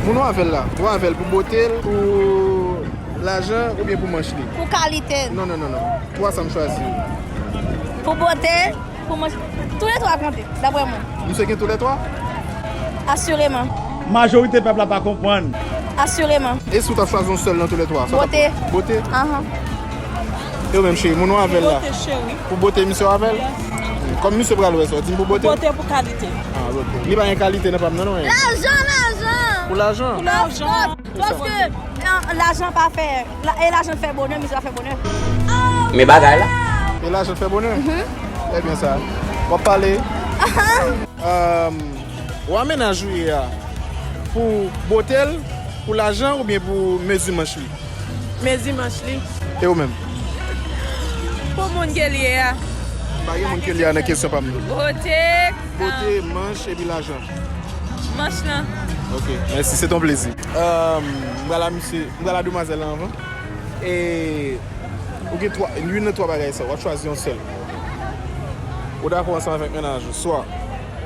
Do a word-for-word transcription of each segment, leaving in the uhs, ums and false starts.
Moun ou avè l la, ou avè l pou bote l, pou lajan oubyen pou manch li? Pou kalite l. Non, non, non, non. Twa sa m chwazi. Pou bote, pou manch. Toulètwa konte, daprè mwen. Misye gen toulètwa? Asireman. Majorite pèp la pa konprann. Asireman. E si w t ap chwazi yon sèl nan toulètwa? Sa w t ap... Bote. Bote? Ahan. E ou menm, cheri, moun ou avè l la? Pou bote, cheri. Pou bote, misye ou avè l? Yes. Kòm misye pral wè sa, w di m pou bote? Pou bote, pou kalite. Ah, ok. Li pa gen kalite nan pa m nan, non, hein? Lajan, lajan! Pou lajan? Pou lajan. Paske, euh, lajan pa fè, la, e lajan fè bonè, mizè pa fè bonè. Men bagay la. E lajan fè bonè? Mhm. Trè byen sa. W ap pale. Euh, ou a mennaj ou ye a pou bote l, pou lajan oubyen pou mezi manch li? Mezi manch li. E ou menm? Pou moun ke l ye a. Pa gen moun ke l ye a nan kesyon pa m nan. Bote. Bote, manch epi lajan. Manch lan. Ok, mèsi, se ton plezi. Euh, m pral a misye, m pral a demwazèl lan anvan. E ou gen twa, youn nan twa bagay sa, w ap chwazi yon sèl. Ou dakò ansanm avèk mennaj ou, swa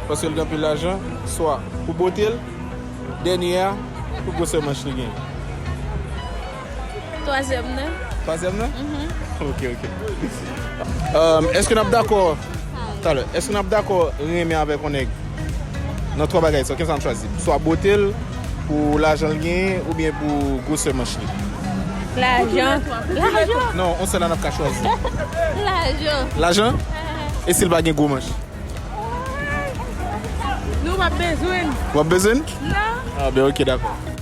paske l gen anpil lajan, swa pou bote l, dènye a, pou gwosè manch li gen. Twazyèm nan. Twazyèm nan? Mhm. Ok, ok. Euh, èske n ap dakò, talè, èske n ap dakò renmen avèk yon nèg nan twa bagay sa, kensa n chwazi? Swa bote l pou lajan l genyen oubyen pou gwosè manch li? Lajan. Lajan. Non, yon sèl la n ap ka chwazi. Lajan. Lajan? E si l pa gen gwo manch? Nou p ap bezwen l. W ap bezwen l? Non. Ah, ben, ok, dakò.